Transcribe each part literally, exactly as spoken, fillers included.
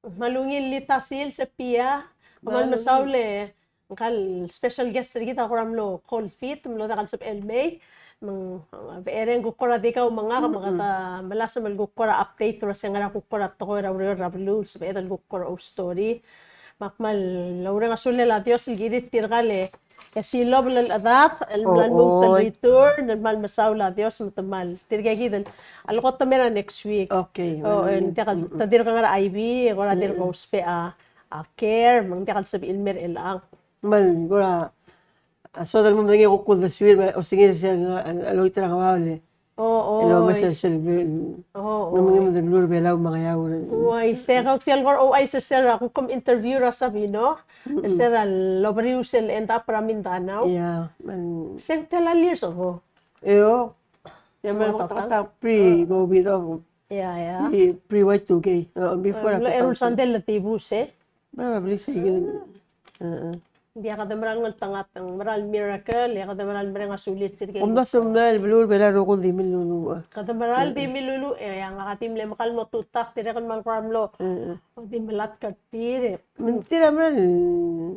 Me a ungil Lita Sils e Pia, me a kmal mesaul e ngka el special guest er kid a kora mlo cold feet, mlo diak el sebechel el mei, me ng, e, becherei e ng kuk kora di kau me ngak, me kede melasem el kuk kora update er se ngera kuk kora tekoi er a ureor er a beluu, el sebeched el kuk kora story. Me ak kmal oureng a sulel a Dios el kirir tirka el e silobel el chedad, el mla lmuut el return, el kmal mesaul a Dios, me te kmal, tirke kid el, a le kot el mei er a next week. Okay, o, e, ng diak el, te dirk ngar er a I V, e kora dirk ousbech a, a care, me ng diak el sebechir el mei er chelechang. Me ng kora, a soad el mo medengei a kuk uldesuir, me osengir er se el, el, el oit er a Ngeaur el O, o, el omes er sel, ng mengiil el beluu er a Belau me a Ngeaur. Uaisei, kau tia el kora ouchais er sel kuk kom interview er a Sabino, er sel loberius el end up er a Mindanao. Yeah, man. Sel tia el years ago. Eo. Tia el mo ta, ta, pre-COVID o. Yeah, yeah. Pre, pre Y two K. Uh, before. Eru el sandel el tibus, e? Probably sei kid. Ng diak kede mera el ngeltengat, ng mera el miracle, e kede mera el mereng a sulir tirke. Omdasu el mei el beluu er a Belau el rokui el di miluluuch. Kede mera el di miluluuch, e, a ngak a di mle mekal mo tutak, tirke el kmal kora mlo di melatk er tir. Me ng tir a mera el,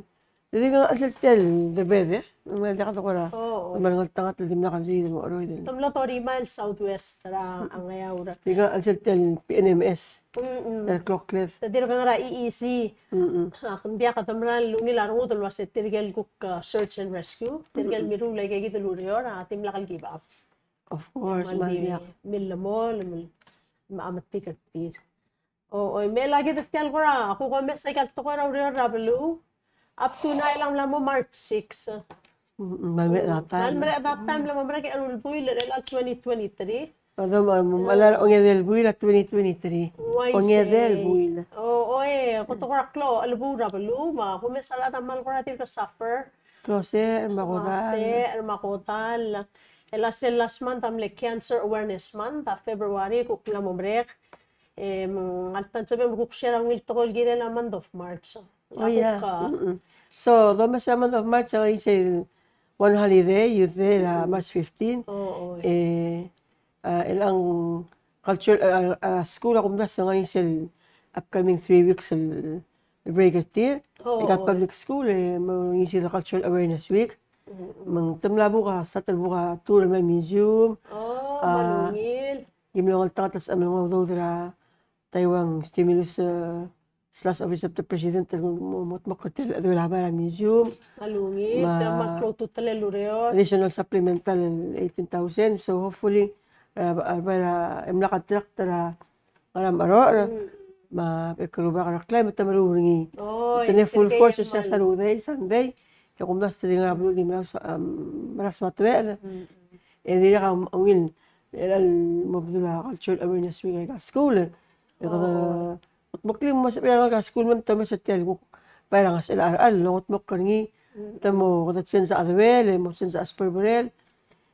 di ngak a chelsel tia el debed, e. Ng mera el diak kede kora, ng mera el ngeltengat el dimlak el di mo cheroid. Te mlo thirty miles southwest er a Ngeaur. Di ngak a chelsel tia el P N M S. Mm-mm. El klokled. Te dirk ngar er a E E Z. Mm-mm. Ak, ng diak kede mera el ungil a rengud el uase tirke el kuk, uh, search and rescue. Tirke el mirruul aike kid el ureor, a dimlak el give up. Of course, me ng diak. Millemolem, me a metik er tir. O, o, me a kid tia el kora, kuk omes aika el tekoi er a ureor er a beluu. Up to now, e ng mla mo March six. Mm, me a mera el taem. Me a mera el taem, le mo merek a eru el buil er a twenty twenty-three. Kede mo, mo, mo, a ongedei el buil er a twenty twenty-three. Uaisei. Ongedei el buil. O, o, e, kot kora klou el buil er a beluu, me a kumes a rechad a kmal kora dirk suffer. Klou a secher me a kodall. Klou a secher me a kodall. E a sel last month a mle Cancer Awareness Month, a February, kuk mla mo merek. E, me ng alta el sebechem el kuk share a ungil tekoi el kirel a month of March. Oh, yeah. Mm-mm. So, domes er a month of March, a ngar er ngii sel one holiday, Youth Day, er a March fifteen. Oh, oh. E, a, el ng culture, a, a, school a kumdasu e ng ngar er ngii sel upcoming three weeks el, el break er tir. Oh, oh. E a public school, e, me ng ngar er ngii sel Cultural Awareness Week. Mm-mm. Me te mla buk a, start el buk a tour el mei er a museum. Oh, a, me a ungil. Ng mlo ngeltengat el sebechem el nguu a udoud er a Taiwan Stimulus, e, slash Office of the President, el mo, mo, mo kldmokl er tir el chedouel a bai er a museum. Me a ungil, me a, te mla klou a ultutelel el ureor. Additional supplemental el eighteen thousand, so hopefully, e, a, a, bai er a, e mla contract er a, er a Ngercherocher, mm, me a bek el rubak er a klai, me te meruul er ngii. Oh, te mle full force er sel Saturday, Sunday, e kumdasu e te di ngar er a beluu el di meras, um, meras me a tuechel. Mm. E dirrek a ungil, el mo bedul a Cultural Awareness Week er a school. E kede, oh, kutmeklii me sebechir a rengalek er a school me te omes er tia el kuk bai er a ngesechel a cherechar el longetmokl er ngii. Mm. Te mo kede change a cheduel, e mo change a sperberel.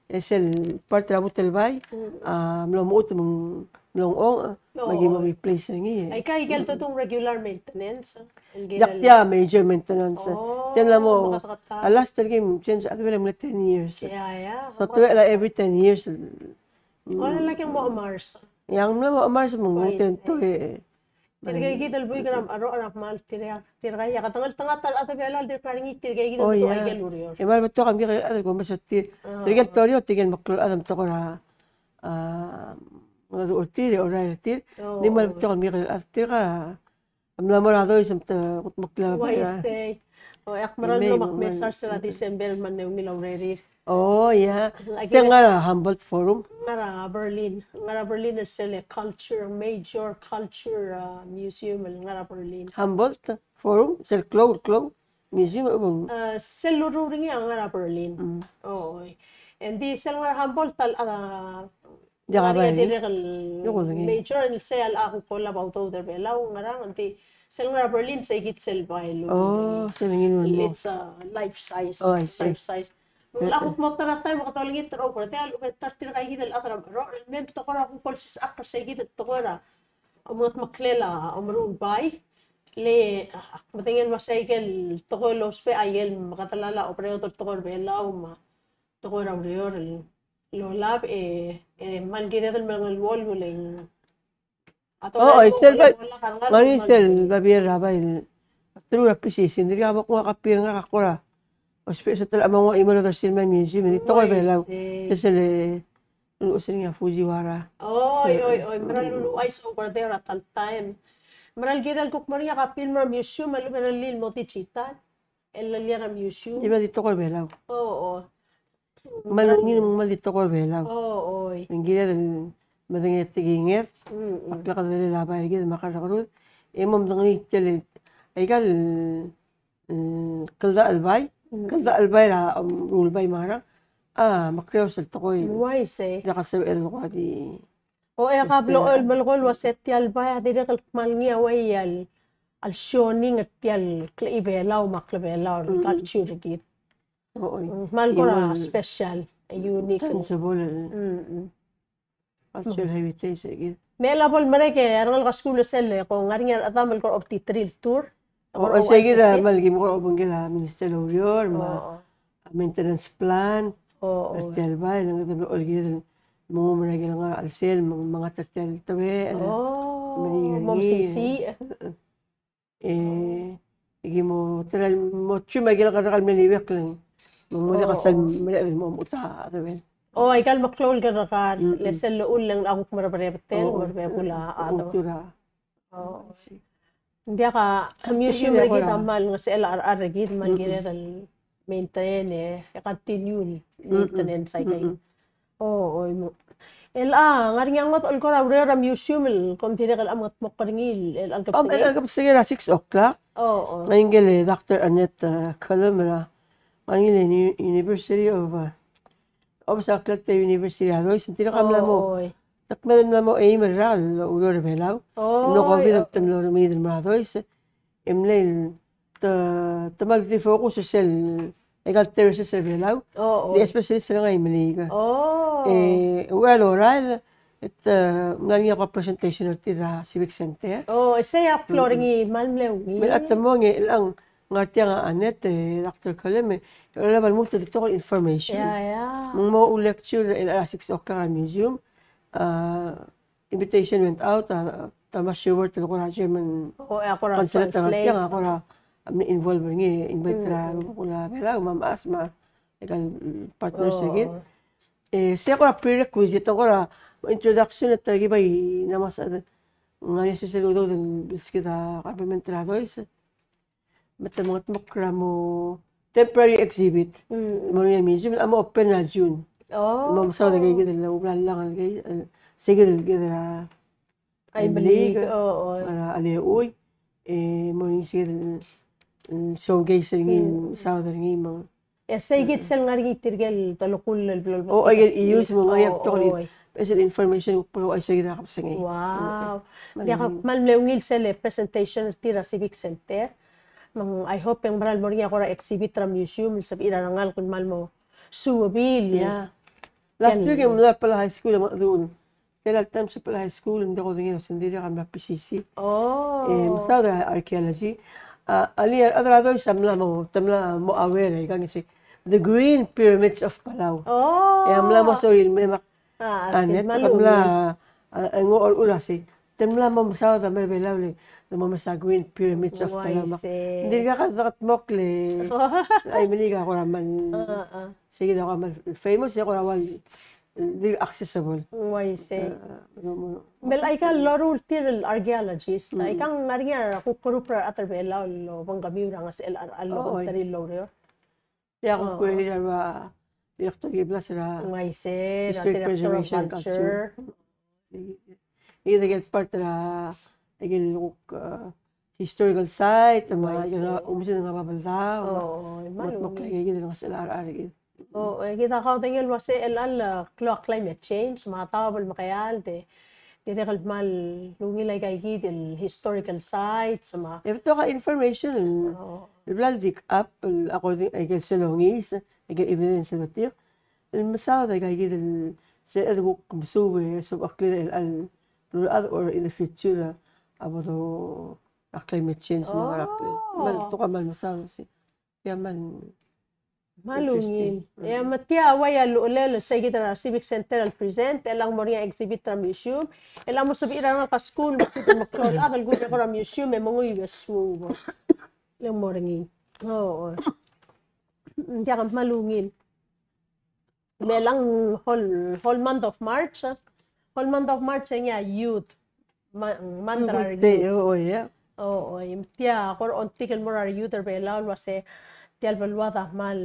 E sel part er a butelbai, mm, a mlo mechut me ng mlo ngchongch, me aki mo replace er ngii. Aika ikel dodung regular maintenance, e? Diak, tia major maintenance. Oh, tia mla mo, a last el kim change a cheduel a mle ten years. Yeah, yeah. So, tuechel a every ten years. Mm. Ua lak e ng mo chemars. Ng mla mo chemars me ng, uaisei, uten tuechel. Tirke kid el buik er a Ngercherocher a kmal tirka, tirka a kede ngeltengat a rechad er a Belau el dirk ngar er ngii, tirke kid el, oh, yeah, betok aike el ureor. E kmal betok a mekekerei el chad el kumes er tir. Ah. Tirke el toreor, tirke el meklou el chad me te kora, a, mengedecheduch er tir, e orael er tir. Oh. Ng di kmal betok a mekekerei el chad, tirka a mla mo er a dois me te kutmeklii a bai er a. Uaisei. O, e ak meral mlo mekmes er sel December me ng ungil a urerir. Oh, yeah. Like, se ngar er a Humboldt Forum? Ngar er a Berlin. Ngar er a Berlin er sel culture, major culture, uh, museum el ngar er a Berlin. Humboldt Forum, sel klou, klou museum, e bong. Uh, sel lurruul er ngii a ngar er a Berlin. Mm. Oh, oi. Ng di sel ngar er a Humboldt a, uh, Diak a bai. Dirrek el major, el sei a kuk olab a udoud er a Belau, ngerang, ng di sel ngar er a Berlin, sei kid sel bai el. Oh, sel ngii el, it's a life size. Oh, I see. Life size. Me a kuk mo ta er a taem, me kede olengit er a oberdel, a lechub e ta er tirka kid el chad er a Ngercherocher, el mei me te kora kuk olsisechakl er sei kid el tekoi er a omengetmeklel a omeruul bai. Le, a, ak medengei el uasei aike el tekoi el ousbech a ikel mekedelal a oberaod el tekoi er a Belau, me a tekoi er a ureor el olab, e, e, me ng kired el meruul el ulebengelel O, oi, sel ba, ngar er ngii sel babier er a bai. Teru er a P C C, ng dirkak bo kuk nguu a copy er ngak a kora. Ousbech sel ta el mo nguu a email el odersii el me museum, e di tekoi er a Belau. Sel, sel, e, luluches er ngii a Fujiwara. Oi, oi, oi, mera el luluchais over there at that time. Mera el kirel kuk mo er ngii a copy el mo er a museum, a lebo er a lil mo digital. El loia er a museum. Di mla di tekoi er a Belau. O, o. Kmal ungil me ng kmal di tekoi er a Belau. O, oi. Ng kired el medengei a tekinged. Mm, mm. A klekedellel a bai er kid me a kerrekerud. E mo medengei tia el, aika el, mm, kldachelbai. Mm. Kldachelbai er a, um, rulbai me a ngerang. A, mekreos el tekoi. Uaisei. Diak a sebeched el kora di. O, e ak a blo el melekoi el uase tia el bai a dirrek el kmal ngii a uai el, el sioning er tia el klechibelau, Belau me a klebelau, mm, culture er kid. O, oi. Mm, kmal kora special, unique. Tangible el cultural heritage er kid. Me a lebo el merek e a rengalek er a skuul e sel, e ko ngar er ngii a rechad el kora obengterir el tour. O, sei kid a kmal ki mo kora obengkel a Minister el oureor, me a maintenance plan, er tia el bai, e le ng kede blo el kired el mo nguu er a ikel ngar er a chelsel, me ng mengat er tia el tebechel, me ng ngar er ngii. E, e ki mo, tara el mo tune a ikel kerrekar el mle iuekl, me ng mo diak a sel mereched el mo omechut a debel. O, aika el meklou el kerrekar, le sel llechul e ng kuk mereberebet el, merebebul a chad. O, I see. Ng diak a museum er kid a kmal ngesechel a cherechar er kid, me ng kired el maintain e, e continue el maintenance aika. O, o, mo. El a, ngar er ngii a ngodech el kora ureor er a museum el kom dirrek el mengetmokl er ngii el, el kebesengei. Kebesengei er a six o'clock. O, o. Ng ngar er ngii el Doctor Annette, uh, Cullum er a, ngar er ngii el Uni-, University of, uh, Obes a Klete University er a Dois, ng dirrek a mla mo. Oi. Te kmal mla mo aim el rak el ureor er a Belau. Oi. Ng mlo COVID, te mlo remeid el mo er a Dois. E mle te, te kmal di focus er sel, aika el terraces er a Belau. Oi. Di especially sel ngar er a Imeliik. Oi. E, uchei er a lorael, e te, mla er ngii a presentation er tir er a Civic Center. O, e sei a floor er ngii, kmal mle ungil. Me a te mo ngii, el ang, ngar tiang a Annette, e, Doctor Cullum, e, el lebo el lmuut el betok el information. Ia, ia. Me ng mo lecture er a six o'clock er a museum, a, invitation went out, a, Thomas Schubert, el kora German consulate er tiang, a kora, a, mle involve er ngii, invite er a, mm, rubekul a Belau, me a mechas, me a, aika el partners er kid. E, sei a kora prerequisite, a kora introduction, e te ki bai, ng mla mo, ng ngar er ngii a sesei el udoud el bilskid a government er a Dois. Me te mengetmokl er a mo temporary exhibit. Mm. Mo er ngii a museum, a mo open er a June. O. Mo mesaod aike kid el, a, ublallangel aike, e, sei kid el kid er a Imeliik, o, o. Er a Aleui, e, mo er ngii sei kid el, mm, showcase er ngii, mm, mesaod er ngii me ng E sei kid sel ngar er ngii tirke el telekull el blo el... O, aike el ius me ng ngar er ngii a betok el, oi, beches el information el kuk bo louchais er kid er a kebesengei. Wow. Diak, kmal mle ungil sel presentation er tir er a Civic Center. Me ng, I hope e ng mera el mo er ngii a kora exhibit er a museum el sebechir a rengalek el kmal mo suebii. Yeah. Last week e ng mla er a Palau High School e mengedecheduch. Tia el taem sel Palau High School, ng diak kudengei el uase ng dirkak a mla P C C. Oh. E, mesaod er a archaeology. A, alii, a rechad er a Dois a mla mo, te mla mo aware, e, ikang e sei, the Green Pyramids of Palau. Oh. E a mla mo sorir el mei me ak, a, a, te mla, a, ng oker el uasei, te mla mo mesaod a mera el Belau le, te mo mesa Green Pyramids of Palau me ak. Ng dirkak a dekedmokl e, a Imeliik a kora kmal, sei kid a kora kmal famous, e kora ua di accessible. Uaisei. Me aika el loruul tir el archaeologist, aika ng ngar er ngii a kuk group er a rechad er a Belau el obengkemiu er a ngesechel a rechad el obengterir el oureor. Tia kuk urerir a rua director Kiblas er a Historic Preservation Culture. Aike el part er a, aike el kuk, a, historical site, me aike el oumesingd a Babeldaob, me a kuk aike el ngesechel a rechad er kid. O, e kid a kaudengei el uasei el, el, a, klou a climate change, me a daob el mekeald, e dirrek el kmal ungil aika kid el historical sites, me a. E betok a information el bla le dig up, el according, aike el sel ongeim, aike el evidence el betik, el mesaod aika kid el sebeched el kuk mesuub e subecheklii er chelecha el beluulechad or in the future, a bo do a climate change me a ngerang. Kmal betok a kmal mesaod, sei. Tia kmal Kmal ungil. Interesting. E me tia a ua ia el uchelel el sei kid er a Civic Center el present, e ng mo er ngii a exhibit er a museum, e ng mo sebechir a rengalek er a skuul, me kid el meklou el chad el kuk er a museum, e menguiu e suub. Le ng mo er ngii. O, o. Ng diak, kmal ungil. Me ng whole, whole month of March, whole month of March e ng youth ma-, month er a youth. O, o, ia. O, o, e tia kora ongtik el mo er a youth er a Belau el uase tia el beluad a kmal,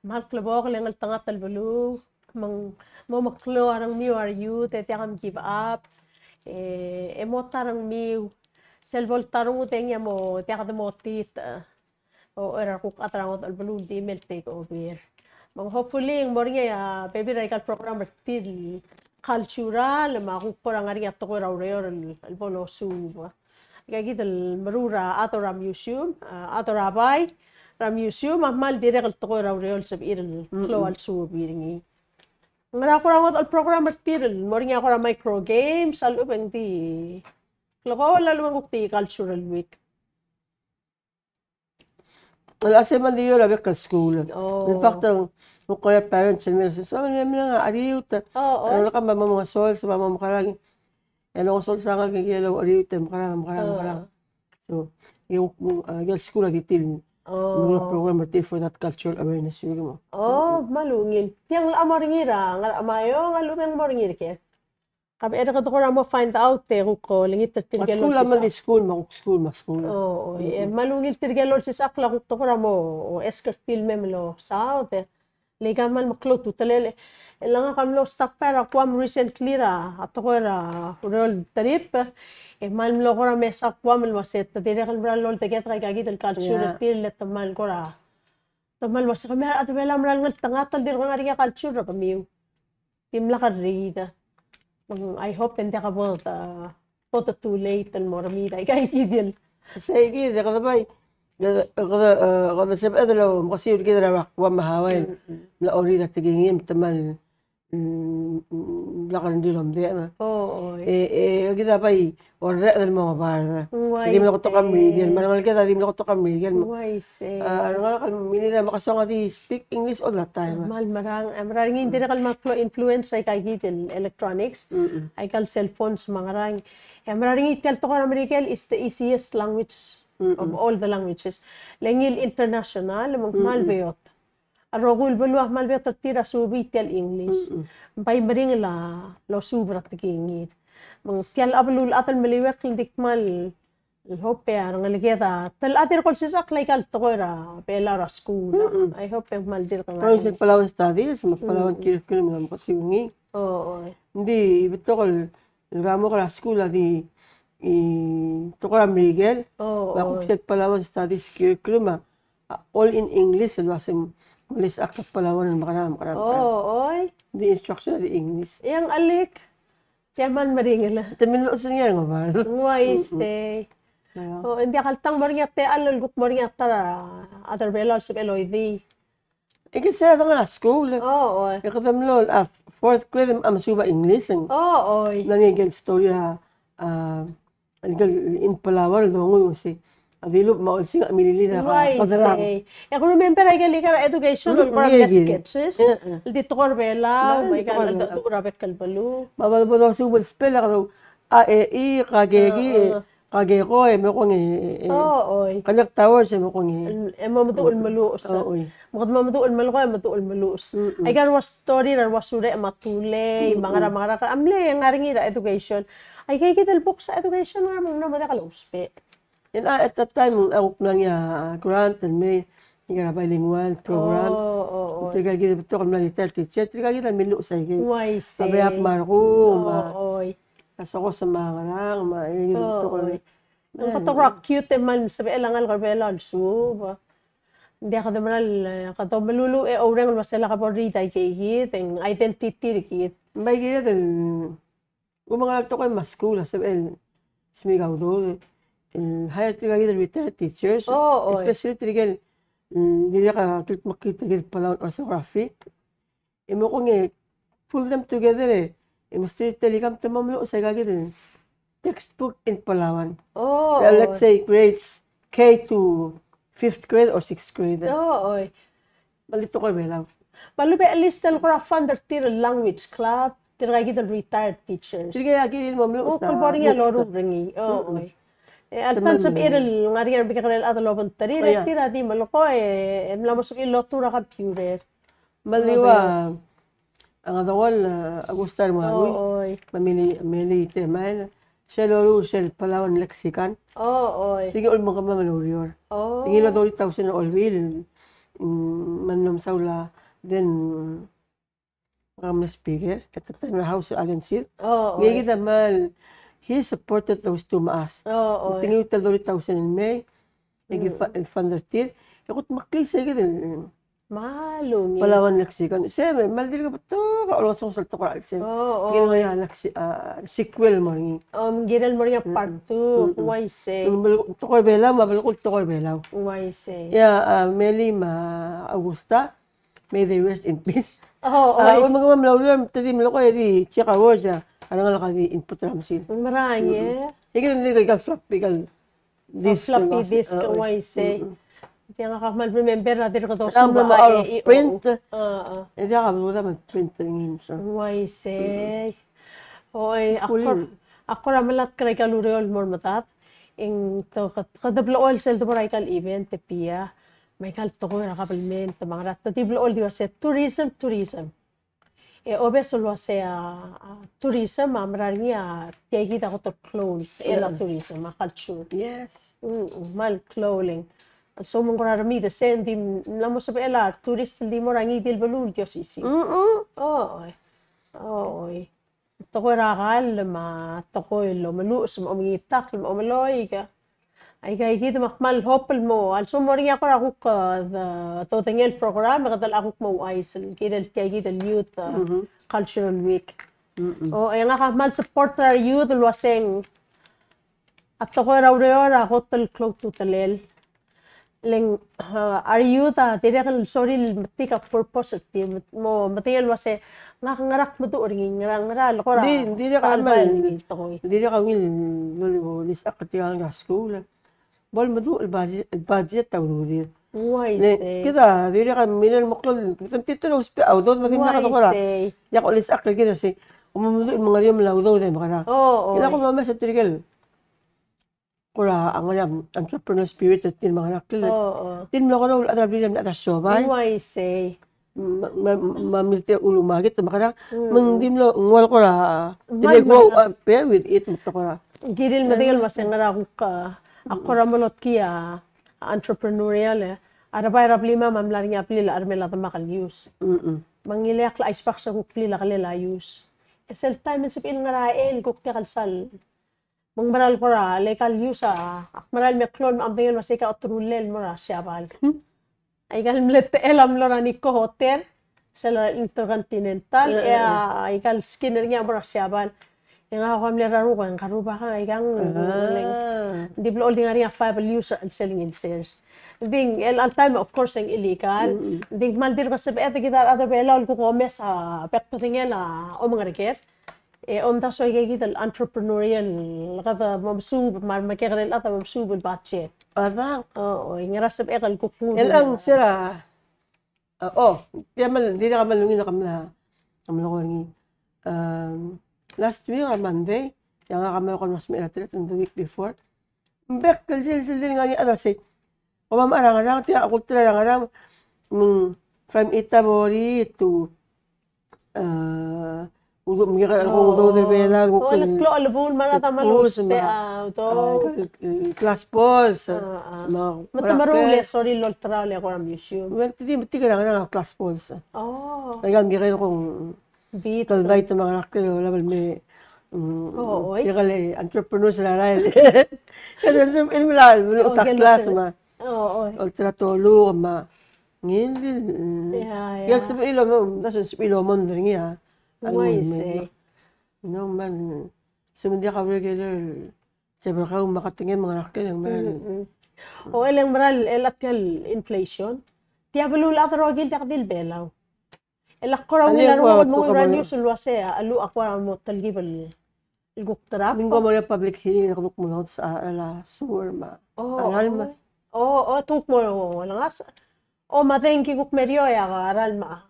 kmal klebokel e ngeltengat el beluu, me ng mo meklou a rengmiu a youth, e diak a give up, e, e mo ta rengmiu, sel bo el ta rengud e ng mo diak de mo tit, e. O, er a kuk chad er a ngodech el beluu el di mei el take over. Me ng hopefully ng mo er ngii a bebil er aika el program er tir el cultural, me a kuk kora ngar er ngii a tekoi er a ureor el, el bo losuub. Aika kid el meruul er a chad er a museum, a chad er a bai er a museum, a kmal dirrek el tekoi er a ureor el sebechir el klou a lesuub er ngii. Ngera kora ngodech el program er tir el mo er ngii a kora micro games, a lechub e ng di klekool a lechub e ng kuk di cultural week. El uase kmal di oureor a bek el skuul. O. In fact, ng kuk kora parents el mei el uase, "So, me mla ngar er a cheriut." O, o. Ng kora mo mengesols, se mo mekerang. E ng sols a ngalek el kirel a cheriut, mekerang, mekerang, mekerang. So, e, a, e a skuul a di tir el, o, program er tir for that cultural awareness week mo. O, kmal ungil. Tiang a mo er ngii er a, ngar er a Meyuns, a lechub e ng mo er ngii er ker. Ka bo er a kede kora mo find out e kuk olengit er tirke el olsisechakl. A skuul a mle skuul, me a kuk skuul, me a skuul. O, o, e, kmal ungil tirke el olsisechakl a kuk te kora mo, o, ask er tir el mei el osaod e. Le aika kmal meklou a ultutelel e. E le ngak a mlo stop er a Guam recently er a, a tekoi er a ureor el trip. E kmal mlo kora mesa Guam el uase te dirrek el mera el oldeked aika kid el culture er tir el te kmal kora. Te kmal uase kemiu a rechad er a Belau a mera el ngeltengat el dirk ngar er ngii a culture er kemiu. Dimlak a rriid. Me ng, I hope e ng diak bo de, bo de too late el mo remediate aika kid el. Sei kid, e kede bai, kede, kede, e, kede sebeched el omekesiu er kid er a Guam me a Hawaii. Mm, mm. Mla orrid a tekingir me te kmal, mm, mm, lak a rengrir el omdechem. O, oi. E, e, kid a bai, orreched el mo ngebard. Uaisei. Di mlo betok a Merikel, me a rengalek a di mlo betok a Merikel. Uaisei. A, a rengalek el Merikel a mekesong a di speak English all the time. Kmal merang, e mera er ngii ng dirrek el mle influence aika kid el electronics, mm-mm, aika el cell phones me a ngerang. E mera er ngii tia el tekoi er a Merikel is the easiest language, mm-mm, of all the languages. Le ngii el international, me ng kmal, mm-mm, beot. A rokui el beluu a kmal beot er tir a suubii tia el English. Mm-mm. Ng bai meringel a losuub er a tekingir. Me ng tia el beluulechad el meliuekl e ng di kmal hope e a rengeleked a, te locha dirk olsisechakl aika el tekoi er a Belau er a skuul. Mm-mm. I hope e ng kmal dirk ngar er ngii. Palawan studies, me a Palawan, mm-mm, curriculum el mekesiu er ngii. O, o. Ng di betok el el kemam er a skuul a di, e, tekoi er a Merikel. O, me a kuk sel Palawan studies curriculum a, a all in English, el uase ng mle sebechek a Palawan el mekerang, mekerang, mekerang. O, oi. Di instruction a di English. E ng alii, tia kmal meringel. Te mlo sengkio er a ngebard. Ng uaisei. Mm-mm. O, ng diak el tang mo er ngii a techall el kuk mo er ngii a ta er a, a ta er a Belau el sebechel oidii. E ke se er a dengar er a skuul. O, oi. E kede mlo, a, fourth grade a mesuub a English. O, oi. Ng ngii a ikel story er a, a, ikel in Palawan el dongu el uase a dilubech me a olsingch a milil er a kederang. Uaisei. E ke remember a ikel, ikel education el kora mle sketches. E, e. El di tekoi er a Belau, me a ikel tekoi er a Belau, el di tekoi er a bek el beluu. Me a bo dosuub el spell a kede, a, e, i, ka, ke, ki, e. Ka ke ko e me kong e, e, e. O, oi. Connect towers e me kong e. E mo meduch el meluches. O, oi. Me kede mo meduch el melekoi e meduch el meluches. Mm-mm. Aika el ua story er a ua Surech me a Tulei, mm-mm, me a ngerang, me a ngerang, a mle ngar er ngii er a education. Aika kid el books er a education a mla mo diak el ousbech. E a, at that time a kuk mla er ngii a grant el mei, ngii er a bilingual program. O, o, o. Tirka kid el betok el mla retired teacher, tirka kid a milluches aike. Uaisei. A Beab me a Rekuu, me a, oi, a Sokos me a ngerang, me a, e, kid el betok el. Oi. Ng betok er a cute e kmal sebechel a ngalek er a Belau el suub. Ng diak, kede mera el, e, kede omeluluuch e oureng el uase lak bo riid aike kid, e ng identity er kid. Ng bai kired el, ng ua ngerang el tekoi me a skuul a sebechel el smiik a udoud el hire tirka kid el retired teachers, o, oi, especially tirke el, mm, dirrek el kldmokl er kid el Palauan orthography. E mo kong e pull them together e, e mesterir tia el ikang, te mo meluches aika kid el textbook in Palauan. O, oi. Let's say grades K to fifth grade or sixth grade. O, oi. Me a di tekoi er a Belau. Me a lebo el list el kora fund er tir el language club, tirka kid el retired teachers. Tirka kid el mo mlo. O, kol bo er ngii a loruul er ngii. O, oi. E, alta ng sebechir el ngar er ngii a remekekerei el chad el obengterir, e tir a di melekoi, e, e mla mo sebechir el lotuu er a computer. Me a di ua, a Ngadongol, e, Augusta Remualui. O, oi. Me a Meli, Meli Temael. Sel loruul sel Palauan lexicon. O, oi. Tirke el mo kemam el oureor. O. Tirke el thirty thousand el olbiil, mm, me ng mla mesaul a then, mm, ng mle speaker, at the time er a House Alan Seid. O, oi. Ngii kid a kmal, he supported those two me a chais. O, oi. Tirke el thirty thousand el mei, e ki fa-, el fund er tir. E kutmeklii sei kid el Me a ungil. Palauan lexicon. Se me, me a dirk betok a olengesonges el tekoi er a chelsel. O, o. Ng kirel ngar er ngii a lexi-, a, sequel el mo er ngii. O, ng kirel mo er ngii a part two. Mm, mm. Uaisei. Ng belkul tekoi er a Belau, me a belkul tekoi er a Belau. Uaisei. Ia, a, Meli me a Augusta, may they rest in peace. O, o. A, oi. Me kemam el oureor, te di melekoi e di check awards a, a rengalek a di input er a mesin. Merael, e? Mm, mm. E kid a di ikal flap, ikal Disk, floppy disk, uaisei. Mm-mm. Tiang a kmal remember a dirk dosuub a, e, out of print. E diak a beluud a print er ngii, so. Uaisei. Oi, a kora, a kora melatk er aika el ureor el mo er medad. Ng te, kede blechoel sel debo er aika el event e tia. Me aika el tekoi er a kabelment, me a ngerang, te di blechoel di uase tourism, tourism. E obes el uase a, a, tourism a mera er ngii a tia kid a kot el klou el techel a tourism, a culture. Yes. Mm, mm, kmal klou el ng. So me ng kora remii e se ng di mla mo sebechel a tourist el di mo er a ngii di el beluu el di osisiu. Mm, mm. Oi. Oi. Tekoi er a kall me a tekoi el omeluches me a omengitakl me a omeloik. Aika kid me ak kmal hope el mo, also mo er ngii a kora kuk, e, de, dodengei el program, e kede locha kuk mo ouchais el kirel tia kid el youth, e, cultural week. O, e ngak a kmal support er a re youth el uaseng a tekoi er a ureor a kot el klou a ultutelel. Le ng, e, a re youth a dirrek el sorir el metik a purpose er tir, mo medengei el uase ngak ngera ak meduch er ngii, ngera, ngera el kora. Di, dirrek a kmal, dirrek a ungil, lolebo, di sak tia el ngar er a skuul. Bo lemeduch el budget, el budget a ududir. Uaisei. Kid a dirrek a mirror el meklou, kid a metitur a ousbech a udoud me a dimlak a dekora. Uaisei. Ia ko lisechakl er kid a sei. Kom meduch el mengeriom el udoud e mekerang. O, o. Kid a kom omes er tirke el kora ngar er ngii a entrepreneur spirit er tir me a ngerakl. O, o. Tir mlo kora ulechad er a blil e mle chad er a siobai. Uaisei. Me, me, me a mle tir a ulumakit me a ngerakl. Mm. Me ng di mlo ngua el kora. Ng di le go, uh, pair with it me te kora. Ng kirir el medengei el uase ngera kuk, a kora mo lotkii a entrepreneurial, e. A rebai er a blimam a mla er ngii a blil a chermel a demak el use. Mm-mm. Me ng ileakl a ice box e kuk blil a kelel a use. E sel taem e ng sebechir el ngar er a chelsel kuk diak el sal Me ng mera el kora, le aika el use a, ak mera el meklou el mo medengei el uase aika a oterulel el mo er a Siabal. Aika el mle techel a mlo er a Nikko Hotel, sel Intercontinental, e a, aika el skin er ngii a mo er a Siabal. E ngak a kuk mle er a rokui, e ngka el rubak a, aika ng, ng di blechoel di ngar er ngii a five el use er a chelsel ngii el sers. Ng di, el, el taem, of course, e ng illegal. Ng di kmal dirk sebeched e kid a rechad er a Belau el kuk omes a bek el bedengel a omengereker. E omdasu aika kid el entrepreneurial, kede mo mesuub, me a remekekerei el chad a mo mesuub el budget. Adang. O, o, e ngera sebechek el kuk nguu. El ang sera, a, o, tia kmal, dirrek a kmal ungil a kmal, kmal ko er ngii. Um, last week a Monday, e ngak a kmal ko el mla smecher a teret, and the week before. Ng bek el sils, sils el ngar er ngii a chad a sei. Kom mla er a ngerang, tia a kultura er a ngerang, me ng from Itabori to, e, udoud, me ng kora udoud er a Belau, o, el klou a lebul, me a rechad a kmal ousbech a udoud. Glass balls, me te meruul e sorir el olterau el kora museum. Well, te di metik er a ngerang a glass balls. O. Aika el me ng kora kong Beads. Tel dait me a ngerakl el olab el me, mm, o, oi. Tirke el entrepreneurs er a rael. Kede sebechir el mla, mla, o, sa class me a. O, oi. Olterau a toluk me a ngii di, mm. Ia, ia. Ia sebechir el mo, ng di sebechir el mo er ngii a. Uaisei. No, man, se me ng diak a regular, se berkau me a katengem me a ngerakl el mera. Mm, mm. O, el ng mera el, el tia el inflation. Tia beluu el chad el rokir el diak di el Belau. El ak kora ungil a renguk el menguiu er a news el uase a cheluch a kora mo telkib el kuk drop. Ng ko mo er a public hearing e kuk mo lots a, a sewer me a, o, a ralm. O, o, te kuk mo lengasech. O, me a dengki kuk merio e a ralm a.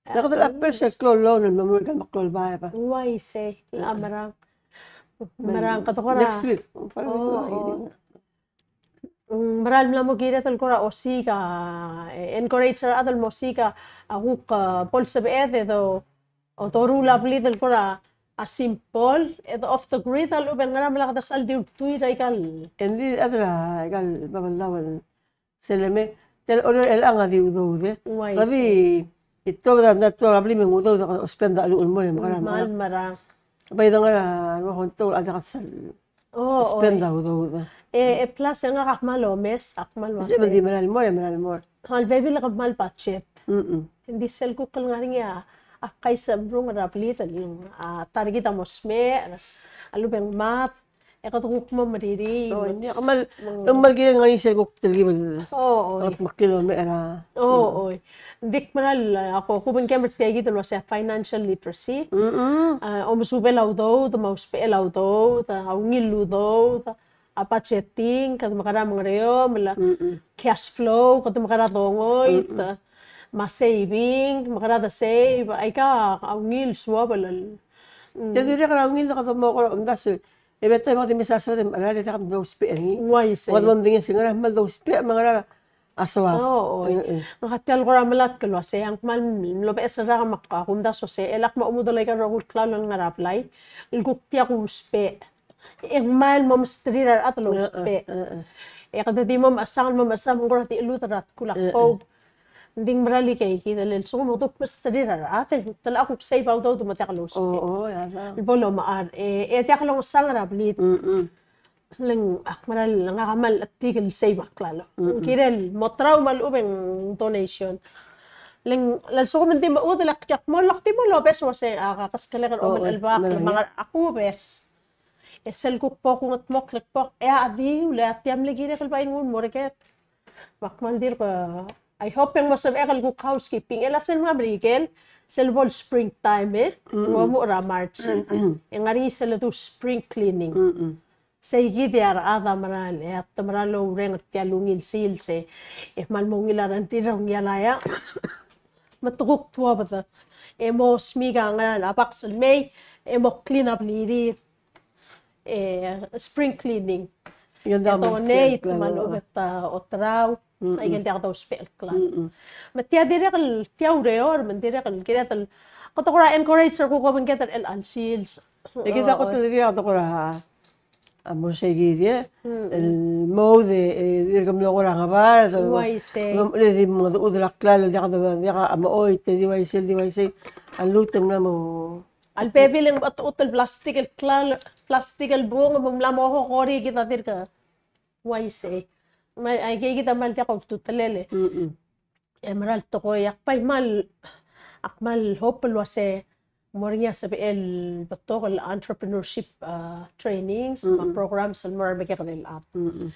Ng kede a pers el klou el loan el mo er ngii el meklou el baeb. Uaisei, a merang. Merang, kede kora. Next week. O, o. Ng meral mla mo kired el kora osiik a, e, encourage er a rechad el mo osiik a, a kuk, a, bo lsebeched e do, o doruul a blid el kora, a, simple, e do off the grid a lechub e ng ngera me lak de sal di ultuil er aika el. Engdi a chad er aika el Babeldaob el sel me, tia el Oreor er chelechang a di udoud e. Uaisei. Kede di, e tuobed a mla tuobed a blim e ng udoud e spend a cheluch el mo er a mekerang. Mal merang. Bai de ngar er a rua konto a diak sal. O, spend a udoud. E, e plus e ngak a kmal omes, a kmal omes. Di meral mo, e meral mo. A lebebil e kmal budget. Mm-mm. Engdi sel kuk el ngar er ngii a, a kaisemrung er a blid el, a, ta er kid a mo smecher, a lechub e ng mad, e kede kuk mo meririid. O, ng di kmal, kmal kirel ngar er ngii sel kuk telkib el. O, o. Kede meklii el omecher a. O, o. Ng di kmal, a, ko, kuk obengkem er tia kid el uasei a financial literacy. Mm-mm. A, omesubel a udoud, me a usbechel a udoud, a ungil el udoud, a budgeting, kede mekera mengereomel, mm-mm, cash flow, kede mekera dongoit, mm-mm, me a saving, mekera de save, aika a ungil el suobel el. Mm. Te dirrek er a ungil e kede mo kora omdasu. E betok e kede mesa soad e mecherar e diak de ousbech er ngii. Uaisei. Kede mo medengei se ngera kmal dousbech me ngera a soad. O, oi. E, e. Ngak a tia el kora melatk el uasei, a kmal mlo beches el rak me ak omdasu e se, e lak mo omudel aika el rokui el klalo el ngar er a blai el kuk tia kusbech. E ng kmal mo mesterir a rechad el ousbech. E, e, e. E kede di mo mechesang, mo mechesang, me ng kora di cheludel er a tkul a, e, e, kuk. Ng di ng meral ikeikid el lsekum e kede kuk mesterir a rechad, e te locha kuk save a udoud me diak lousbech. O, o, ia da. El bo lomechar, e, e diak longesang er a blid. Mm, mm. Le ng, ak meral, ngak a kmal chetik el save a klalo. Mm, mm. Ng kirel mo trauma a lechub e ng donation. Le ng, le lsekum e ng di mechudel e ak mo, lak di mo lobes el uasei, a, keskelek el, o, omel, o, el bak, me ng, me ng, a kubes. E sel kuk bo kungedmokl e kbo, e a dilu, e a tia mle kirek el bai nguu el mo er kid. Me ak kmal dirk, I hope e ng mo sebechek el kuk housekeeping. E le sel mla Merikel, sel bo el springtime, e, mm-mm, ng omuchel er a March. Mm-mm. E ng ngar er ngii sel ledu spring cleaning. Mm-mm. Sei kid a rechad a meral, e a te meral oureng er tia el ungil sils e, e kmal mo ungil a rengrir er a ungialaia. Me te kuk tuobed. E mo smiik a ngera el, a baks el mei, e mo clean a blirir. E, spring cleaning. E donate, me a lechub e te oterau, mm-mm, aike el diak dousbech el klalo. Mm-mm. Me tia dirrek el, tia ureor, me ng dirrek el, kired el, kede kora encourage er kuk obengked er chelecha el sils. E kid a kot el dirrek el kora, a mo sei kid e, mm-mm, el mo de, e, dirk mlo kora ngebard, uaisei, e di mengedechudel a klalo, diak de, diak a mo oit, e di uaisei, di uaisei, a lluut e ng mla mo A lebebil e ng betok el plastik el klalo, plastik el bung, me ng mla mo kori kid a dirk uaisei. Me aike kid a kmal diak a ultutelel e. Mm-mm. E meral tekoi, ak bai kmal, ak kmal hope el uase mo er ngii a sebechel el betok el entrepreneurship, uh, trainings, me a, mm-mm, programs el mo er a remekekerei el chad. Mm-mm.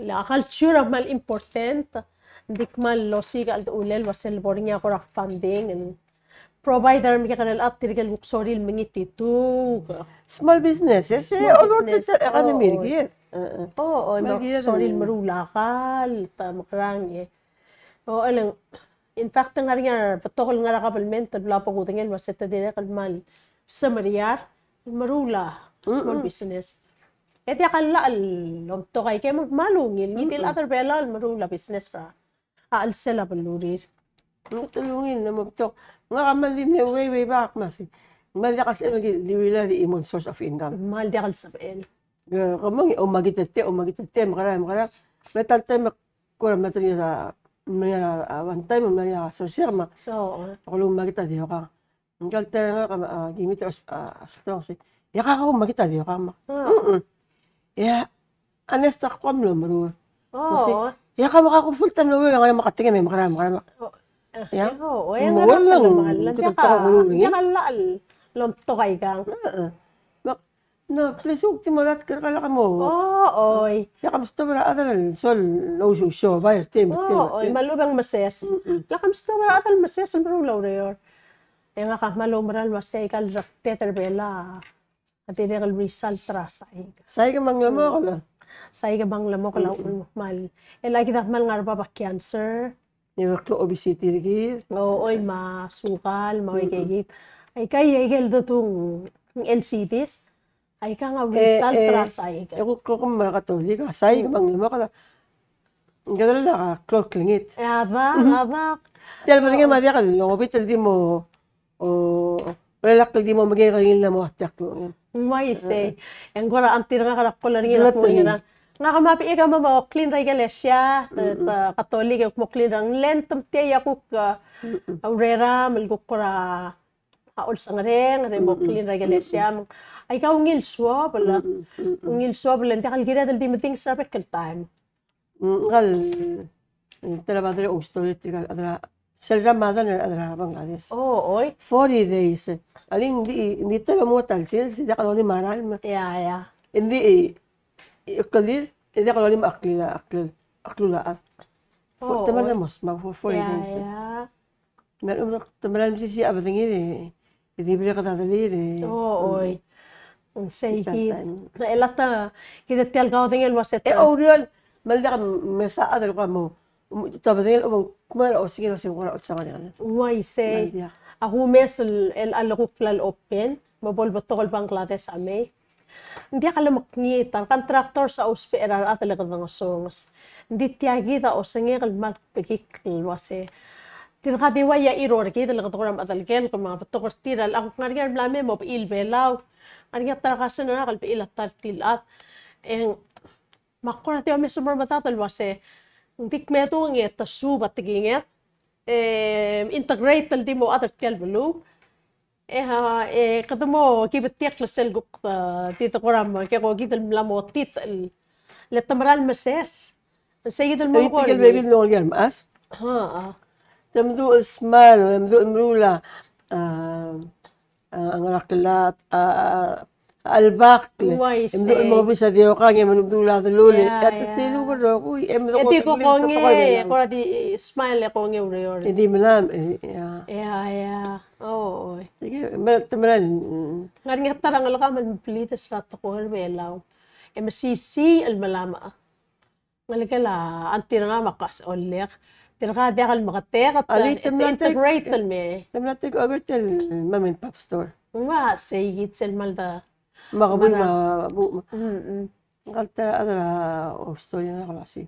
Le a culture a kmal important, ng di kmal osiik a cheldechulel el uase le bo er ngii a kora funding, el provider, mekekerei el chad, tirke el kuk sorir el mengitituk. Small businesses, small business, e, oluot el economy er kid. O, o, me kuk sorir el meruul a kall, ta mekerang e. O, e le ng, in fact, ng ngar er ngii a betok el ngar er a kabelment el bla bo kudengei el uase te dirrek el kmal semeriar el meruul a small business. E diak a llach el omtok aike me ng kmal ungil, ngii di el chad er Belau el meruul a business er a a chelsel a belurir. Ng ungil, ng mo betok. Ngak a kmal di mle way, way back me sei. Kmal diak el sebechel el di rely er a chimo el source of income. Kmal diak el sebechel. Ke, ke mo ngii, oumakit er tia, oumakit er tia, mekerang, mekerang. Me a ta el taem e kora mla er ngii a, mla er ngii a, a, one time, mla er ngii a sorcerer me. Oo. Ak lmuut el oumakit a diokang. Ngka el terang, a, a, gimit er a, a, strong sei. Ia kau oumakit a diokang me. Oo. Mm-mm. Ia, a nurse a kuk mlo meruul. Oo. Sei. Ia kau me kuk full time el oureor, ngar er ngii a meketengem e mekerang, mekerang. Oo. Ia. Oo, e mo ngar er ngii a, ng diak a llach el omtok aikang. Ee. Me, no, please, kuk di mo dat ker kau el kmo. Oo, oi. Ia kau mstop er a chad el sol, no, so, so, bai, er tia, er tia. Oo, oi, me a lechub e ng meses. Mm-mm. Ia kau mstop er a chad el meses el meruul a ureor. E ngak a kmal oumera el uasei aika el rekted er Belau a dirrek el result er a saik. Saik me ng lmokl. Saik me ng lmokl a uchul me kmal. E le kid a kmal ngar er bab a cancer. E klou a obesity er kid. O, oi, me a sukal, me a uaikakid. Aika, aike el dodung N C Ds. Aika a result er a saik. E kuk, kuk me a Katolik a saik, me ng mo kede, kede lak a klou el klengit. E a dak, a dak. Tia el bedengem a diak el obit el di mo, o, lak el di mo mekngit er ngii el mo tia el klou. Ng uaisei. E ng kora anti er ngak er a klou er ngii el mo ngera. Ngak me a bechik a mo, mo clean er a ikelesia, te, te Katolik e kuk mo clean er a Lent, me tia a kuk, a, urerem el kuk kora a olsengereng, e mo clean er a ikelesia. Aika ungil suobel, ungil suobel, ng diak el kired el di medings er a bek el taem. Ngkal, te er a bad er a story tirka el chad er a, sel Ramadan er a chad er a Bangladesh. O, oi. Forty days. Alii ng di, ng di te mo ta el sils, e diak lolim a ralm. Ia, ia. Ng di, e, e, clear, e diak lolim a klil, a klil, a klul a chad. O, oi. Te mla mo sma for forty days. Ia, ia. Me a lechub e te mera el mesisiich a bedengir e di bek el kede delir e. O, oi. Ng sei kid. E lata, kid a tia el kaodengei el uase te. E oureor, me ng diak mesa a chad el kmo, te bedengel, o, kmo a osengir el uase ng kora olsang er ngii. Uaisei. Me ng diak. A kumes el, el, a lekuk el open, me bo lebetok el Bangladesh a mei. Ng diak lemekngit, a contractors a ousbech er a rechad el kede ngesonges. Ng di tia kid a osengek el kmal kbekikl el uase. Tirka di ua ia iror kid el kede kora mechedelekelek me a betok er tir a lak ngar er ngii a mla mei mo bechil Belau. Ngar er ngii a ta er a kasen er ngak el bechil a ta er tir el chad. E ng, me ak kora di omes el mo er a medad el uase. Ng di kmedung e te suub a tekingek. E integrate el di mo chad er tia el beluu. E, a, e, kede mo ki betiakl sel kuk, a, di te kora me, ke ko kid el mla mo titechell. Le te mera el meses. Sei kid el mo. Tirke el bebil el mlo ngii a remechas. A, a. Te mdu el smile, te mdu el meruul a, a, a, ngera el klat, a, a, a chelebakl. Uaisei. E mdu el mo obis a diokang, e mdu el delul. Ia, ia. E te siluub el rokui, e mdu el kongei, kora di smile e kongei ureor. E di melam, e, ia. Ia, ia. O, oi. Ike, me, te mera el, mm. Ngar er ngii a ta er a ngelekam el mblides er a tekoi er a Belau. E mesisiich el melamech. Ngelekel a anti er ngak me a kas olek. Tirka diak el meketek, a di te mla integrate el mei. Te mla take over tia el mom and pop store. Ng ua sei kid sel kmal de. Me a kebui me a bu-, mm, mm. Ngkal ta er a, ta er a, o, story er ngak el uasei.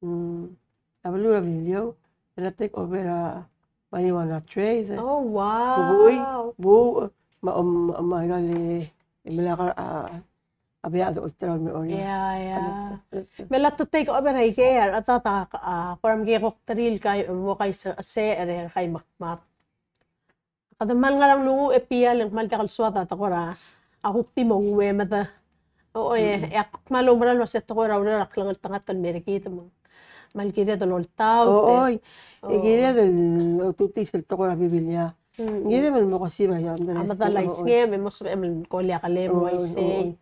Mm. A beluu er a Beliliou, e mla take over a marijuana trade. Oh, wow. Kebui, bu, me a, me a, me a ikal, e, melai a, a bia a dolterau el mei er Oreor. Ia, ia. Me a lak te take over a ikei, a rechad a, a, kora mekekok terir el kai, mo kai se, se, er a kai mekmak. Kede kmal ngar er a nglunguuch e tia el kmal diak el soad a tekoi er a kuk di mo uemed. O, e, e ak kmal oumera el uase tekoi er a ureor a klengeltengat el mer kid me ng kmal kired el oltaut. O, oi. E kired el otutii sel tekoi er a Biblia. Ng kired el mo kesib a iondres. A medal a isngem, e mo sebechem el koliakelem, uaisei.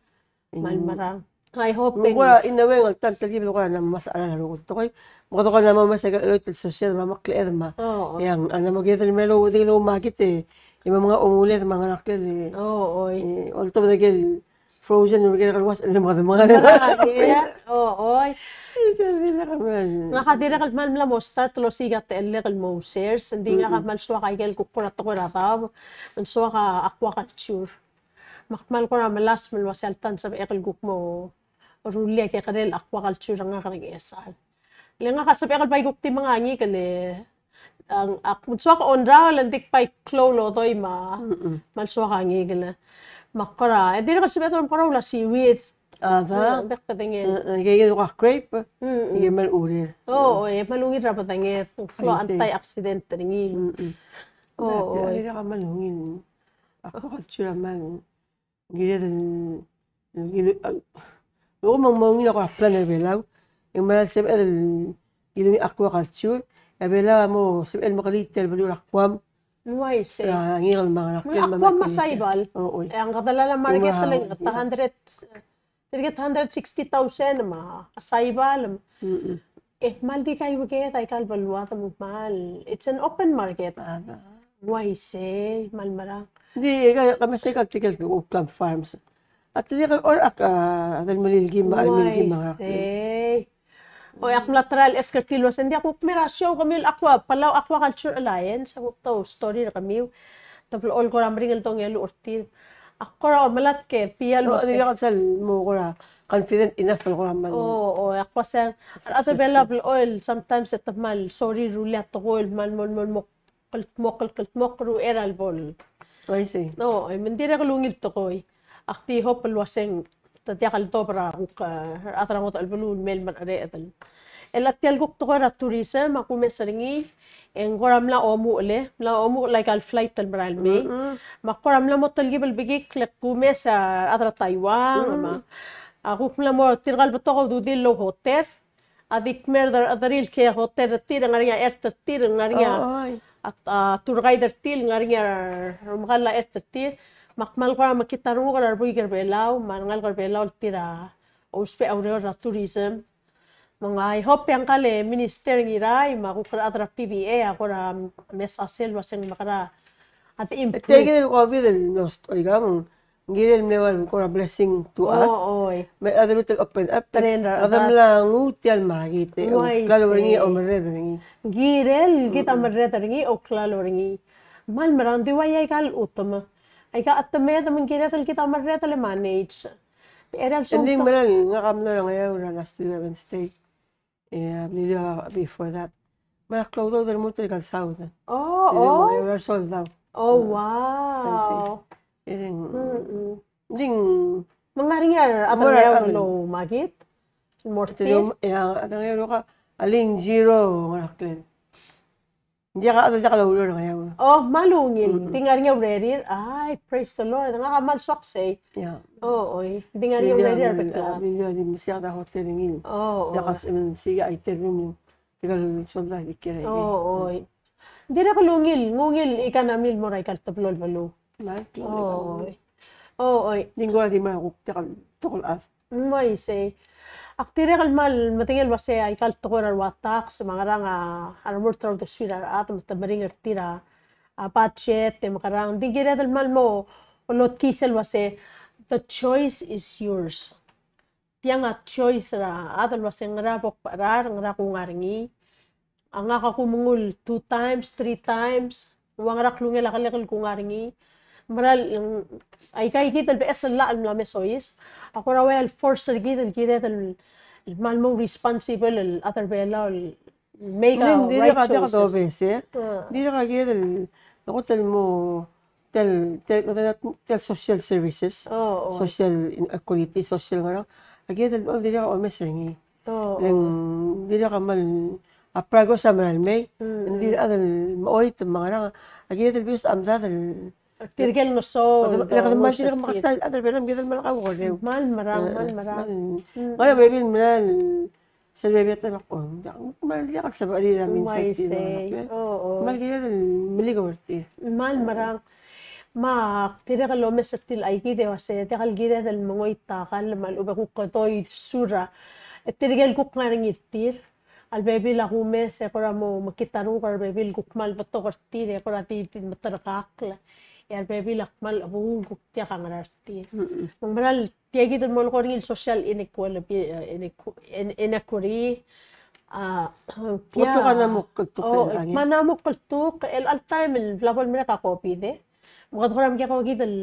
Kmal merang. I hope. Me kora in a way ng alta el telkib el kora mla mo mesa a rokui el tekoi. Me kede kora mla mo mesa a ikel cheloit el sosed me a mekleched me a. O, o. E a, a mla mo kired el mei el ouedei el oumakit e, e mo menga a omuled me a ngerakel e. O, oi. E oltobed a ikel frozen, me kede kora uasei, me kede menga. Ia, o, oi. Ngak a dirrek el kmal mla mo start el osiik a techellek el mo users, ng di ngak a kmal soak a ikel kuk kora tekoi er a daob, ng soak a aquaculture. Me ak kmal kora melasem el uasei alta ng sebechek el kuk mo rullii a kekerei el aquaculture er ngak er a Ngchesar. Le ngak a sebechek el bai kuk di menga a ngikel e, a, ak soak a ongraol e ng di kbai klou el odoi me a, me a lsoak a ngikel. Me ak kora, e dirrek el sebeched el omekeroul a seaweed. A, da. Bek bedenged. E, e, ke, ke, a crepe. Mm, mm. Ke kmal ureor. O, o, e kmal ungil er a bedenged. Klou a antioxidant er ngii. Mm, mm. O, o. Dirrek a kmal ungil. Aquaculture a kmal Ng kired el, el, el, a, ng mo, mo ngii a kora plan er a Belau. E ng mera el sebeched el, el ngii a aquaculture, e a Belau a mo sebeched el mekerei tia el beluu er a Guam. Uaisei. Er a ngikel me a ngerakel me a Micronesia. Guam me a Saipan. O, oi. E a ngkedalal a market el, a, hundred, tirke hundred sixty thousand me a Saipan. Mm, mm. E kmal di kaiuekeed aika el beluad me ng kmal. It's an open market. A, da. Uaisei, kmal merang. Di, e ka, ka mesa aika el tirke el Oakland Farms. A tirke el ur-, ak, a, a delmelil kim, a delmelil kim, a. Uaisei. O, e ak mla try el ask er tir el uasei, ng diak kuk mei er a show kemiu el Aqua, Palau Aquaculture Alliance, ak kuk ta story er kemiu. Te blechoel kora meringel el dongeluch er tir. Ak kora omelatk e tia el uasei. Ng diak el sel mo kora confident enough el kora mal. O, o, e ak uasei, a rechad er a Belau a blechoel, sometimes e te kmal sorir el rullii a tekoi el kmal mo, mo, mo kldmokl, kldmokl er uchei er a lebo el. I see. O, e me ng dirrek el ungil tekoi. Ak di hope el uaseng te diak el dob er a kuk, e, rechad er a ngodech el beluu el mei el mereched el. E le tia el kuk tekoi er a tourism, ak kumes er ngii, e ng kora mla omuchel, mla omuchel aika el flight el merael mei. Mm-mm. Me ak kora mla mo telkib el bekikl e kumes a rechad er a Taiwan, mm-mm, me a kuk mla mo tirka el betok a ududir el hotel. A di kmerd er a rechederir el kiei er a hotel er tir, e ng ngar er ngii a ert er tir, e ng ngar er ngii a, oi, a, a tour guide er tir, e ng ngar er ngii a remekall a ert er tir. Me ak kmal kora mekngit a renguk er a rebuik er a Belau, me a rengalek er a Belau el tir a ousbech a ureor er a tourism. Me ng, I hope e ngka el Minister Ngirai, me a kuk rechad er a P V A, a kora mesa sel uaseng mekera a di improve. E tia kid el COVID el mlo stoik a, me ng Ng kirel el mle ua kora blessing to us. O, oi. Me a rechad a lmuut el open up. Train er a rechad. Kede mla nguu tia el makit e. Uaisei. Klalo er ngii e oumerreder er ngii. Ng kirel kid a merreder er ngii, ouklalo er ngii. Me ng mera, ng di ua aika el chutem. Aika a chetemedem me ng kired el kid a merreder el manage. Ng di mera el ngak a mlo er a Ngeaur er a last week Wednesday. E a blil a before that. Me a klou a udoud el lmuut er aika el south. O, o. Ng sold out. O, wow. E di ng, di ng. Me ng ngar er ngii a rechad er a Ngeaur el mlo makit? Mo er tir? E a rechad er a Ngeaur a link zero, ngar er a klel. Ng diak a, diak a loureor er a Ngeaur. O, kmal ungil. Di ngar er ngii a urerir. Ai, praise the Lord. Ngak a kmal soak sei. Yeah. O, oi. Di ngar er ngii a urerir a rebek el chad. Di, di, di mesiik a hotel er ngii. O, o. Diak a, mm, mesiik a hotel room. Diak a sold out di kirel. O, oi. Dirrek el ungil, ng ungil economy el mo er aika el teblo el beluu. Oi. O, oi. Di ng kora di mera kuk diak el tekoi el chad. Uaisei. Ak dirrek el kmal medengei el uasei aika el tekoi er a rua tax me a ngerang a remurt er a uldesuir a rechad me te meringel er tir a budget e mekerang. Di kired el kmal mo lotkii sel uasei the choice is yours. Tiang a choice er a chad el uasei ngera bo kbecherar, ngera kungar er ngii. A ngak a kumengur two times, three times, ua ngera klungel a kelek el kungar er ngii. Mera el, mm, aika kid el beches el llach el mla me sois a kora ua el force er kid el kired el, el kmal mo responsible el chad er a Belau el make a right choices. Ng dirrek a diak dobes, e. Ng dirrek a kired el, a kot el mo tel, tel, tel social services, social inequality, social ngerang, a kired el, dirrek a omes er ngii. Le ng dirrek a kmal, a progress a mera el mei, ng di a chad el mechoit me a ngerang, a kired el beches a medad el. Tirke el ngesonges, le kede kmal dirrek el mekesai el chad er a Belau me kede kmal kaukoreu. Kmal merang, kmal merang. Ngar er a bebil el mera el Sel bebil a ta el kmo, ng diak, me ng diak el sebechir a minsa el tir. Uaisei. O, o. Me ng kired el melik er tir. Me ng merang. Me ak dirrek el omes er tir el aike el uasei, diak el kired el mengoit a kall me a lechub e kuk doi sura. E tirke el kuk ngar er ngii er tir. A lebebil a kumes e kora mo mekngit a renguk er a rebebil el kuk kmal betok er tir e kora di, di meterkakl. E a rebebil a kmal chebuul kuk diak a ngerang er tir. Mm-mm. Me ng mera el Tia kid el molekoi er ngii el social inequality, eh, inequ-, in-, inequity, a, tia. Otuk a mo kltuk, o, el, me ng mo kltuk, el all time el bla bo lemerek a COVID, e. Me kede kora mekeko kid el,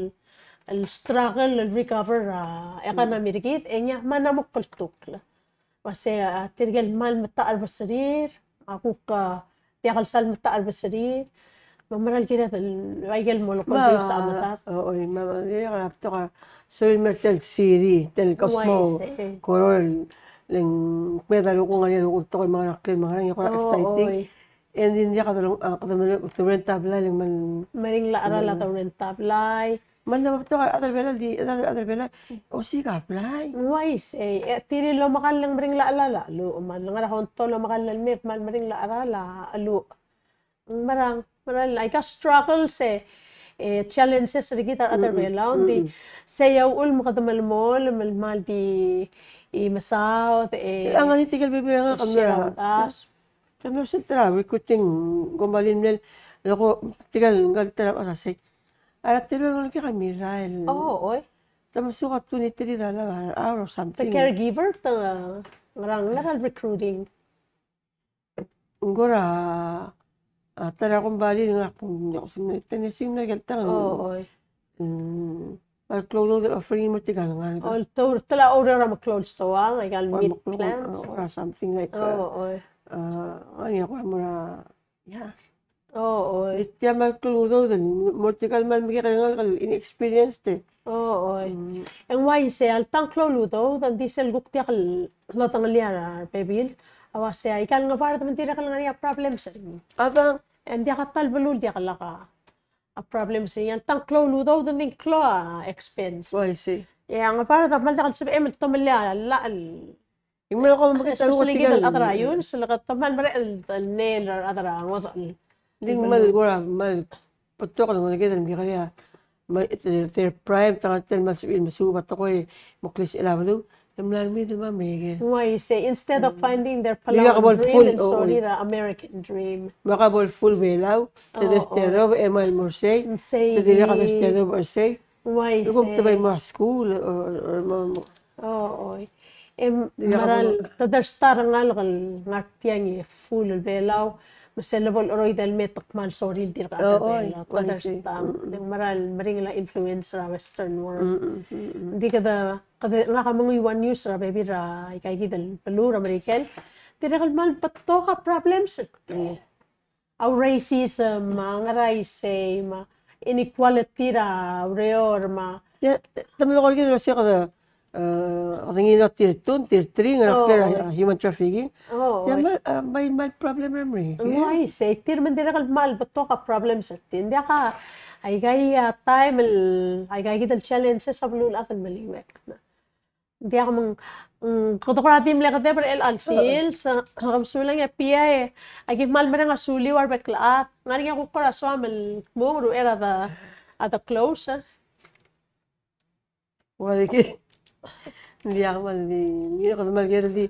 el struggle, el recover, a, economy er kid, e ngii a me ng mo kltuk. Uasei, a, tirke el kmal metacherbeserir, a kuk, a, diak el sal metacherbeserir, me ng mera el kired el, bai el molekoi el beches a medad. O, oi, me, me, dirrek el betok a sorir el mer tia el city, tia el cosmo, uaisei, koror, le ng kmeed a rokui, ngar er ngii a rokui el tekoi me a ngerang, me a ngerang, e kora exciting. O, oi. E ng di ng diak a, a, kede me, kede rent a blai, le ng kmal meringel a cheral a, mm, de rent a blai. Me ng betok a rechad er a Belau, di, a rechad er a Belau, osiik a blai. Uaisei, e, tir el omekall e ng meringel a cheral a cheluch, me a lengar er a Honto el omekall el mei, me ng meringel a cheral a cheluch. Merang, merang, aika struggles e, e, challenges er kid a rechad er a Belau, ng di, sei a uchul me kede melemolem el kmal di, e, mesaod, e, a ngar er ngii tirke el bebil er ngak el mla er a, kede mla er sel ta er a recruiting, kombalii el mle, leko, tirke el ngar er a ta er a, a sei. A rechad er a Belau a kmal mirrael. O, oi. Te mesuk a twenty-three dollar an hour or something. Te caregiver, te. Ngera, ngera el recruiting? Ng kora, a, ta er a kombalii el ngak, ng, ng, Tennessee, ng mla er a tang. O, oi. Mm, me a klou el udoud el offering me tirka el ngalek. O, el tou, te la oureor er a meklou el stoang, aika el meat plants. Or something like, o, oi. A, ngar er ngii a kora mo er a, yeah. O, oi. Di tia me a klou el udoud el mo er tirka el mal mekekerei el ngalek el inexperienced. O, oi. Mm. E ng uaisei, a le tang klou el udoud, ng di sel kuk diak el lodengelii a rebebil, a uasei, aika el ngebard me ng dirrek el ngar er ngii a problems er ngii. Adang. E ng diak a ta el beluu el diak lak a problems er ngii. A le tang klou el udoud, ng di klou a expense. Uaisei. E a ngebard a kmal diak el sebechem el tomellii a llach el Ng mera ko me kid a, especially kid el chad er a iungs, le kede kmal merek el, el ngelii el chad er a ngodech el. Ng di kmal kora, kmal betok el ngodech el mekekerei a, kmal, their, their prime, te ngar tia el kmal sebechir el mesuub a tekoi, mo klisichel a beluu, e mla er ngii di kmal mekekerei. Uaisei, instead of finding their Palau dream and sorir a American dream. Me ak bo el full Belau, te dirrek el stead of, e kmal mo er sei, te dirrek el stead of er sei. Uaisei. Kuk te bai mo er a skuul, or, or mo, mo. O, oi. E meral, te dirrek el ta er a ngalek el ngar tiang e full el Belau, me sel lebo el cheroid el me te kmal sorir el dirk a Belau. Te dirrek el ta, ng meral meringel a influence er a Western world. Ng di kede, kede ngak a menguiu a news er a bebil er a ikaikid el beluu er a Merikel. Dirrek el kmal betok a problems. A racism, me a ngera isei, me a inequality er a ureor, me a. Ia, te mlo kora kid el uasei kede, e, kede ngilai tir two, tir three, ngera ker a human trafficking. O, ia, oi. Kmal, e, kmal, kmal problem er a Merikel. Uaisei, tir me ng dirrek el kmal betok a problems er tir. Ng diak a, aika a taem el, aika kid el challenges a beluulechad el meliuekl. Ng diak me ng, mm, kede kora di mle kedeb er chelecha el sils, e, ke mesulang e Pia e, aki kmal mereng a suliu a rebek el chad, ng ngar er ngii a kuk kora soam el kmung er uchei er a de, a de close, e. Ua di ki, ng diak kmal di, ng diak kmal kired el di,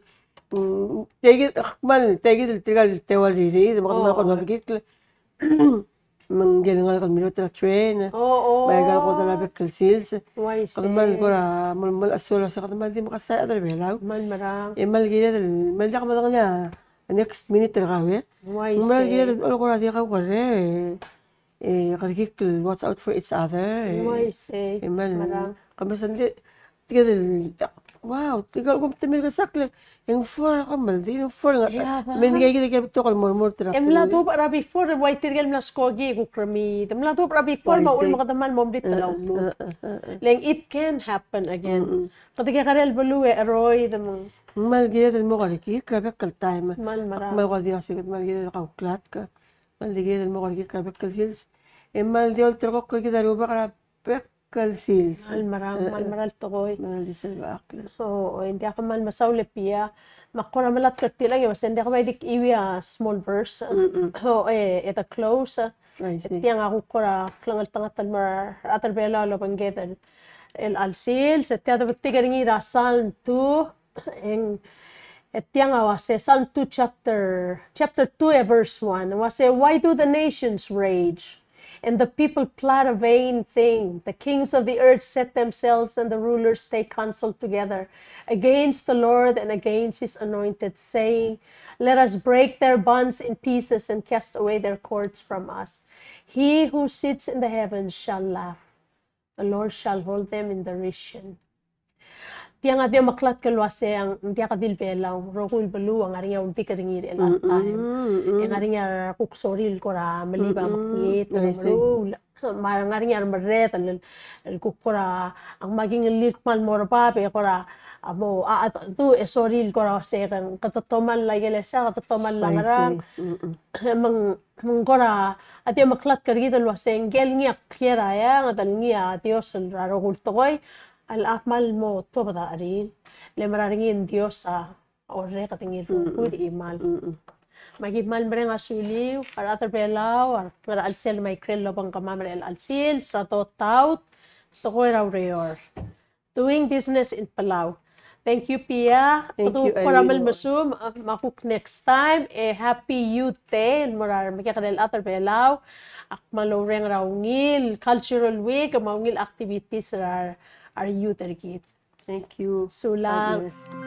mm, tia kid, kmal, tia kid el tirka el teua el ririid, me kede kmal ko ngodechikl. Me ngike el ngalek el mirruul er a train. O, o. Me aika el kot el bek el sils. Uaisei. Kede kmal kora, kmal, kmal a soal el uasei kede kmal di mekesai a rechad er a Belau. Kmal merang. E kmal kired el, kmal diak medengelii a next minute er kau, e. Uaisei. Kmal kired el, kora di kau kora, e, e, kerekikl el watch out for each other, e. Uaisei. E kmal, merang. Kmal sandei, Tirke el, wow, tirke el kom temel kesakl, e ng four a kemeldiil, e ng four a, me ng kid a betok el mo er a, mo er a. E mla dubech er a before, e ua tirke el mla skoki e kuk remiid. E mla dubech er a before, me a uchul me kede kmal mo melilt el omuchel. Le ng it can happen again. Kede kekerei el beluu e cheroid me ng. Ng kmal kired el mo kerekikl er a bek el taem. Kmal merang. Kmal kora di uasei kede kmal kired el kauklatk. Kmal kired el mo kerekikl er a bek el sils. E kmal di olterekokl er kid a rubak er a bek el sils. Kmal merang, kmal merang el tekoi. Kmal di sel bechakl. O, e ng diak, kmal mesaul e Pia. Me ak kora melatk er tiang e uasei ng diak bai di kiuii a small verse. O, e, e the close. E tiang a kuk kora klengeltengat el mo er a rechad er a Belau el obengked er chelecha el sils. E tia de betik er ngii er a Psalm two. Eng, e tiang a uasei, Psalm two chapter, chapter two e verse one. Uasei, "Why do the nations rage and the people plot a vain thing? The kings of the earth set themselves and the rulers take counsel together against the Lord and against his anointed, saying, 'Let us break their bonds in pieces and cast away their cords from us.' He who sits in the heavens shall laugh. The Lord shall hold them in derision." Tiang a di omeklatk el uasei ng diak di el Belau, rokui el beluu a ngar er ngii a uldik er ngii er chelecha el taem. E ngar er ngii a rekuk sorir el kora meliba mekngit, meruul, me a ngar er ngii a remerreder el, el kuk kora, a ngmai a kingellir el kmal mo er bab, e kora, a mo, a, a, tu, e sorir el kora uasei, kede tomall a ikelesia, kede tomall a ngerang. Me ng Me ng kora, a di omeklatk er kid el uasei ngike el ngii a kiei er a eanged el ngii a Dios el rokui el tekoi, a locha kmal mo tuobed a cherir, le mera er ngii e ng Dios a orreked er ngii el rokui el chimal. Me aki kmal mereng a suliu, a rechad er a Belau, a ngar er a chelsel me a ikrel el obengkemam er chelecha el sils, er a dotaut, tekoi er a ureor. Doing business in Palau. Thank you, Pia. Thank you, Irene. Kede kora mle mesumech, me a kuk next time, e happy Youth Day el mo er a remekekerei el chad er a Belau, ak kmal oureng er a ungil Cultural Week, me a ungil activities er a, a re youth er kid. Thank you. Sulang. God bless.